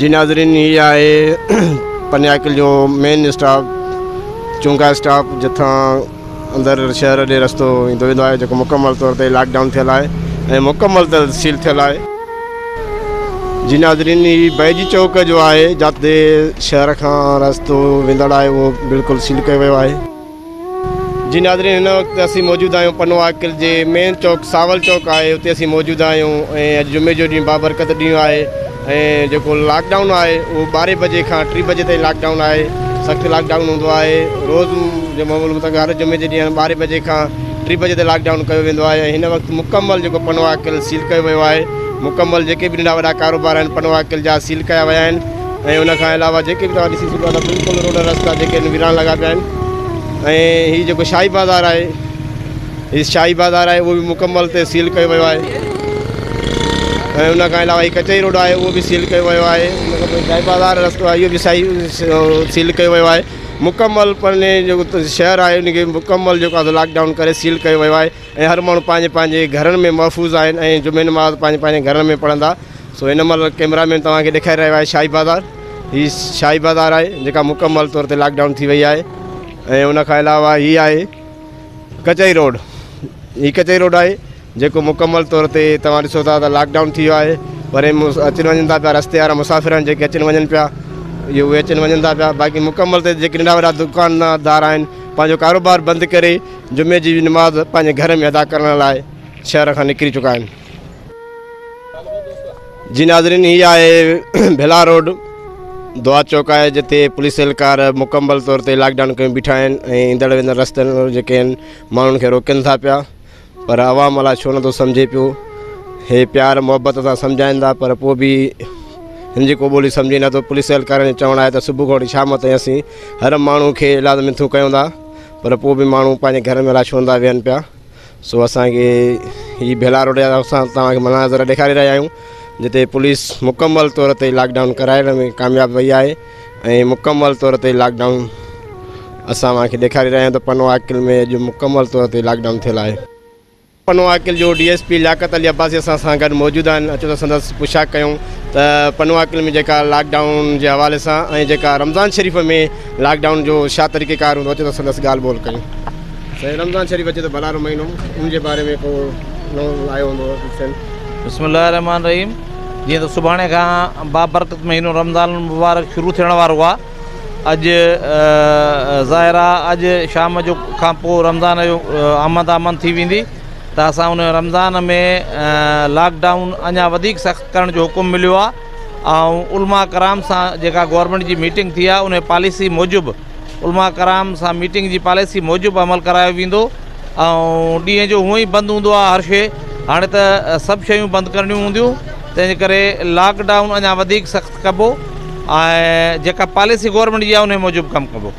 جي ناظرين هي آهي پني عاقل جو مين اسٽاپ چونگا اسٽاپ جتان اندر شهر ڏي رستو ايندو ويندو آهي جيڪو مڪمل طور تي لاڪ ڊائون ٿيل آهي ۽ مڪمل طور سيل ٿيل آهي. جي ناظرين هي بيجي چوڪ جو آهي جاتي شهر کان رستو ويندڙ آهي اهو بلڪل سيل ڪيو ويو آهي. جي ناظرين هن وقت اسين موجود آهيون پنو عاقل جي مين چوڪ ساول چوڪ آهي اتي اسين موجود آهيون ۽ اڄ جمعي جو ڏينهن بابرڪت ڏينهن آهي ۽ جيڪو لاڪ ڊائون آهي اهو ٻارهين بجي کان ٽي بجي تائين لاڪ ڊائون آهي سخت لاڪ ڊائون هوندو آهي روز جي معمول مطابق هر جمعي جي ڏينهن ٻارهين بجي کان ٽي بجي تائين لاڪ ڊائون ڪيو ويندو آهي ۽ هن وقت مڪمل جيڪو پنو عاقل سيل ڪيو ويو آهي مڪمل جيڪي به ننڍا وڏا ڪاروبار آهن پنو عاقل جا سيل ڪيا ويا آهن ۽ ان کان علاوه جيڪي به توهان ڏسي سگهو ٿا بلڪل روڊ رستا جيڪي آهن ويران لڳا پيا آهن ۽ هي جيڪو شاهي بازار آهي هي شاهي بازار آهي اهو به مڪمل تي سيل ڪيو ويو آهي ۽ ان کان علاوه هي ڪچهري روڊ آهي اهو به سيل ڪيو ويو آهي ان کان پوء شاهي بازار رستو آهي اهو به سيل ڪيو ويو آهي مڪمل پني جيڪو شهر آهي ان کي مڪمل جيڪو آهي لاڪ ڊائون ڪري سيل ڪيو ويو آهي ۽ هر ماڻهو پنهنجي پنهنجي گهرن ۾ محفوظ آهن ۽ جمعي نماز پنهنجي پنهنجي گهرن ۾ پڙهندا سو هن مهل ڪئميرا مين توهان کي ڏيکاري رهيو آهي شاهي بازار هي شاهي بازار آهي جيڪا مڪمل طور تي لاڪ ڊائون ٿي وئي آهي ۽ ان کان علاوه هي آهي ڪچهري روڊ هي ڪچهري روڊ آهي جيڪو مڪمل طور تي توهان ڏسو ٿا ته لاڪ ڊائون ٿي ويو آهي پر اچن وڃن ٿا پيا رستي وارا مسافر آهن جيڪي اچن وڃن پيا اهي اهي اچن وڃن ٿا پيا باقي مڪمل تي جيڪي ننڍا وڏا دڪاندار آهن پنهنجو ڪاروبار بند ڪري جمعي جي نماز پنهنجي گهر ۾ ادا ڪرڻ لاء شهر کان نڪري چڪا آهن. جي ناظرين هي آهي ڀلا روڊ دعا چوڪ آهي جتي پوليس اهلڪار مڪمل طور تي لاڪ ڊائون ڪيون بيٺا آهن ۽ ايندڙ ويندڙ رستن جيڪي آهن ماڻهن کي روڪين ٿا پيا پر عوام الاء ڇو نٿو سمجهي پيو هي پيار محبت سان سمجهائين ٿا پر پوء به هن جي ڪو ٻولي سمجهي نٿو پوليس اهلڪارن جو چوڻ آهي ته صبح کان وٺي شام تائين اسين هر ماڻهو کي ايلاز منٿون ڪيون ٿا پر پوء به ماڻهو پنهنجي گهر ۾ الاء ڇو نٿا ويهن پيا سو اسان کي هي ڀيلا روڊ جا اسان توهان کي مناظر ڏيکاري رهيا آهيون جتي پوليس مڪمل طور تي لاڪ ڊائون ڪرائڻ ۾ ڪامياب وئي آهي ۽ مڪمل طور تي لاڪ ڊائون اسان اوهان کي ڏيکاري رهيا آهيون ته پنو عاقل ۾ اڄ مڪمل طور تي لاڪ ڊائون ٿيل آهي. پنو عاقل جو D S P Liaquat Ali Abbasi اسان سان گڏ موجود آهن اچو ته سندس پڇا ڪيون ته پنو عاقل ۾ جيڪا لاڪ ڊائون جي حوالي سان ۽ جيڪا رمضان شريف ۾ لاڪ ڊائون جو ڇا طريقي ڪار هوندو اچو ته سندس ڳالهه ٻولهه ڪيون. سائين رمضان شريف اچي ٿو ڀلارو مهينو ان جي باري ۾ ڪو نئون آيو هوندو سين. بسم الله الرحمٰن الرحيم جيئن ته سڀاڻي کان بابرڪت مهينو رمضان المبارڪ شروع ٿيڻ وارو آ اڄ ظاهر آ اڄ شام جو کان پوء رمضان جو آمد آمد ٿي ويندي ته اسان ان رمضان ۾ لاڪ ڊائون اڃا وڌيڪ سخت ڪرڻ جو حڪم مليو آ ۽ علماء ڪرام سان جيڪا گورنمينٽ جي ميٽنگ ٿي آ ان پاليسي موجب علماء ڪرام سان ميٽنگ جي پاليسي موجب عمل ڪرايو ويندو ۽ ڏينهن جو هونئن ئي بند هوندو آهي هر شيء هاڻي ته سڀ شيون بند ڪرڻيون هونديون تنهن جي ڪري لاڪ ڊائون اڃا وڌيڪ سخت ڪبو ۽ جيڪا پاليسي گورنمينٽ جي آهي ان موجب ڪم ڪبو.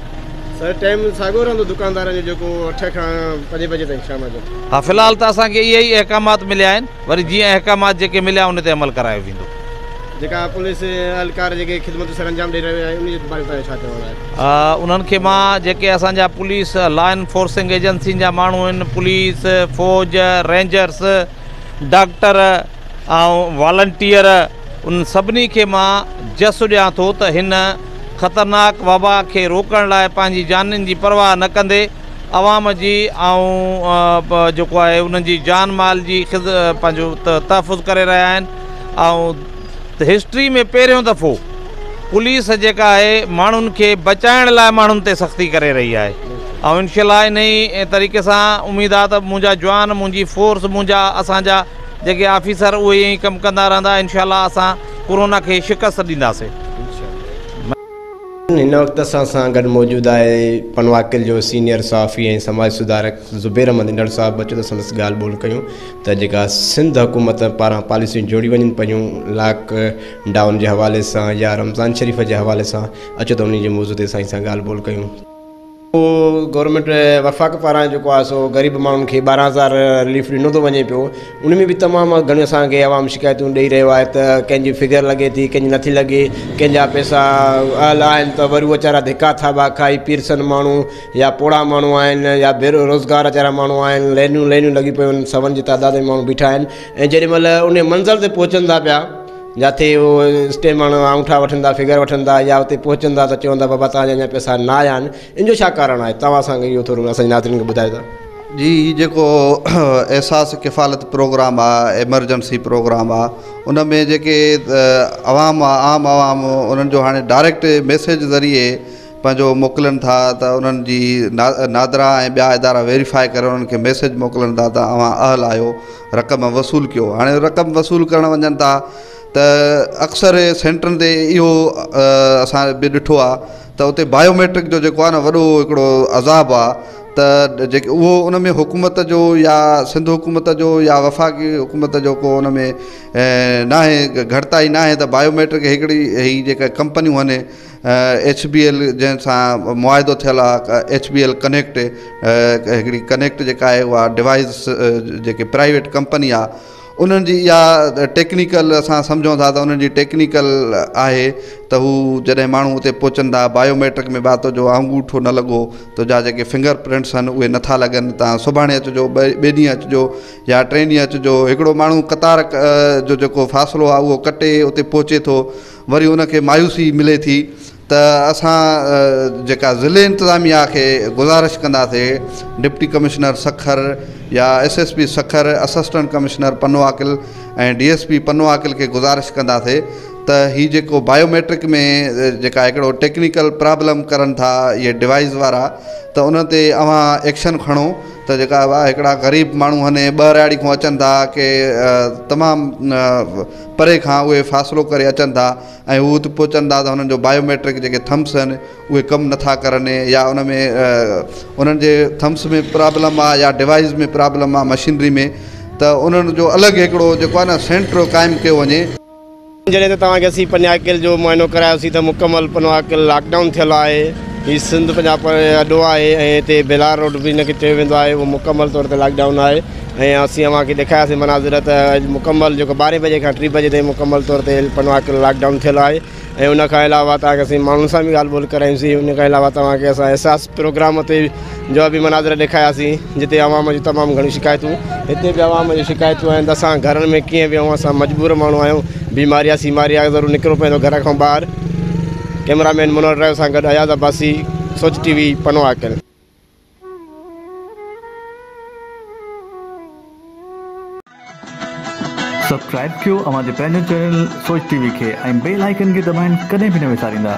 سر ٽائيم ساڳيو رهندو دڪاندارن جو جيڪو 8 کان 5 بجي تائين شام جو؟ ها في الحال ته اسان کي اهي ئي احڪامات مليا آهن. وري جيئن احڪامات جيڪي مليا ان تي عمل ڪرايو ويندو. جيڪا پوليس اهلڪار جيڪي خدمتون سرانجام ڏئي رهيا آهن ان جي باري ۾ توهان جو ڇا چوڻ آهي؟ انهن کي مان جيڪي اسان جا پوليس لا انفورسنگ ايجنسين جا ماڻهو آهن پوليس، فوج، رينجرس، ڊاڪٽر ۽ والنٽيئر انهن سڀني کي مان جس ڏيان ٿو ته هن خطرناڪ وبا کي روڪڻ لاء پنهنجي جانين جي پرواهه نه ڪندي عوام جي ۽ جيڪو آهي انهن جي جان مال جي پنهنجو تحفظ ڪري رهيا آهن ۽ هسٽري ۾ پهريون دفعو پوليس جيڪا آهي ماڻهن کي بچائڻ لاء ماڻهن تي سختي ڪري رهي آهي ۽ انشاء الله انهي طريقي سان اميد آهي ته منهنجا جوان منهنجي فورس منهنجا اسان جا جيڪي آفيسر اهي ائين ئي ڪم ڪندا رهندا انشاء الله اسان ڪورونا کي شڪست ڏينداسين. هن وقت اسان سان گڏ موجود آهي پنواڪل جو سينيئر صحافي ۽ سماج سڌارڪ زبير احمد انڙ صاحب اچو ته سندس ڳالهه ٻولهه ڪيون ته جيڪا سنڌ حڪومت پاران پاليسيون جوڙي وڃن پيون لاڪ ڊائون جي حوالي سان يا رمضان شريف جي حوالي سان اچو ته انهي جي موضوع تي سائين سان ڳالهه ٻولهه ڪيون. گورنمينٽ وفاق پاران جيڪو آهي سو غريب ماڻهن کي 12,000 رليف ڏنو ٿو وڃي پيو ان ۾ به تمام گهڻيون اسان کي عوام شڪايتون ڏئي رهيو آهي ته ڪنهن جي فگر لڳي ٿي ڪنهن جي نٿي لڳي ڪنهن جا پئسا اهل آهن ته وري ويچارا ڌڪا ٿاٻا کائي پيرسن ماڻهو يا پوڙها ماڻهو آهن يا بي روزگار ويچارا ماڻهو آهن لينيون لينيون لڳي پيون آهن سون جي تعداد ۾ ماڻهو بيٺا آهن ۽ جيڏي مهل ان منزل تي پهچن ٿا پيا جتي اهو اسٽيم ماڻهو آڱوٺا وٺن ٿا، فگر وٺن ٿا يا اتي پهچن ٿا ته چون ٿا بابا توهان جا اڃا پئسا نه آيا آهن، ان جو ڇا ڪارڻ آهي؟ توهان اسان کي اهو ٿورو اسان جي ناظرين کي ٻڌايو ٿا. جي هي جيڪو احساس ڪفالت پروگرام آ، ايمرجنسي پروگرام آ، ان ۾ جيڪي عوام آ، عام عوام، انهن جو هاڻي ڊائريڪٽ ميسيج ذريعي پنهنجو موڪلن ٿا ته انهن جي نادرا ۽ ٻيا ادارا ويريفائي ڪري انهن کي ميسيج موڪلن ٿا ته اوهان اهل آهيو، رقم وصول ڪيو. هاڻي رقم وصول ڪرڻ وڃن ٿا ته اڪثر سينٽرن تي اهو اسان به ڏٺو آهي ته اتي بايوميٽرڪ جو جيڪو آهي نه وڏو هڪڙو عذاب آهي ته جيڪي اهو ان ۾ حڪومت جو يا سنڌ حڪومت جو يا وفاقي حڪومت جو ڪو ان ۾ ناهي، گهٽتائي ناهي ته بايوميٽرڪ هڪڙي هي جيڪا ڪمپنيون آهن ايڇ بي ايل جنهن سان معاهدو ٿيل آهي، ايڇ بي ايل ڪنيڪٽ هڪڙي ڪنيڪٽ جيڪا آهي اها ڊوائيس جيڪي پرائيويٽ ڪمپني آهي، انهن جي اها ٽيڪنيڪل اسان سمجهون ٿا ته انهن جي ٽيڪنيڪل آهي ته هو جڏهن ماڻهو اتي پهچن ٿا بايوميٽرڪ ۾ با تنهنجو آڱوٺو نه لڳو، تنهنجا جيڪي فنگر پرنٽس آهن اهي نٿا لڳن، توهان سڀاڻي اچجو، ٻئي ڏينهن اچجو يا ٽئين ڏينهن اچجو. هڪڙو ماڻهو قطار جو جيڪو فاصلو آهي اهو ڪٽي اتي پهچي ٿو، وري ان کي مايوسي ملي ٿي. ته اسان جيڪا ضلعي انتظاميا کي گذارش ڪنداسي، ڊپٽي ڪمشنر سکر يا S S P Sukkur, assistant commissioner Pano Aqil ۽ D S P Pano Aqil کي گذارش ڪنداسي ته هي جيڪو بايوميٽرڪ ۾ جيڪا هڪڙو ٽيڪنيڪل پرابلم ڪرن ٿا اهي ڊوائيس وارا، ته ان تي اوهان ايڪشن کڻو ته جيڪا هڪڙا غريب ماڻهو هن ٻهراڙي کان اچن ٿا، ڪي تمام پري کان اهي فاصلو ڪري اچن ٿا ۽ هو اتي پهچن ٿا ته هنن جو بايوميٽرڪ جيڪي ٿمس آهن اهي ڪم نٿا ڪرن يا ان ۾ انهن جي ٿمس ۾ پرابلم آهي يا ڊوائيس ۾ پرابلم آهي مشينري ۾، ته انهن جو الڳ هڪڙو جيڪو آهي نه سينٽر قائم ڪيو وڃي. جڏهن ته توهان کي اسين پنياڪل جو معائنو ڪرايوسين ته مڪمل پنوعاقل لاڪ ڊائون ٿيل آهي. هي سنڌ پنجاب اڏو آهي ۽ هتي بيلار روڊ به هن کي چيو ويندو آهي، اهو مڪمل طور تي لاڪ ڊائون آهي ۽ اسين اوهان کي ڏيکارياسين مناظر ته اڄ مڪمل جيڪو 12 بجي کان 3 بجي تائين مڪمل طور تي پنوعاقل لاڪ ڊائون ٿيل آهي. ۽ ان کان علاوه توهان کي اسين ماڻهن سان به ڳالهه ٻولهه ڪرايونسين. ان کان علاوه توهان کي اسان احساس پروگرام تي جو به مناظر ڏيکارياسين جتي عوام جون تمام گهڻيون شڪايتون، هتي به عوام جون شڪايتون آهن ته اسان گهرن ۾ ڪيئن ويهون، اسان مجبور ماڻهو آهيون، بيماري آهي سيماري آهي، ضرور نڪرڻو پوندو گهر کان ٻاهر. ڪئميرا مين منور ڊرائيور سان گڏ اياز عباسي، سوچ ٽي وي، پنوعاقل. سبسڪرائب ڪيو اوهان جي پنهنجو چينل سوچ ٽي وي کي ۽ بيل آئيڪن کي دٻائڻ ڪڏهن به نه وساريندا.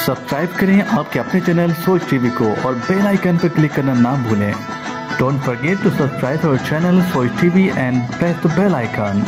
سبسڪرائب ڪرين آپ ڪي اپني چينل سوچ ٽي وي ڪو اور بيل آئيڪن پر ڪلڪ ڪرنا نا ڀولين. Don't forget to subscribe our channel Soch T V and press the bell icon.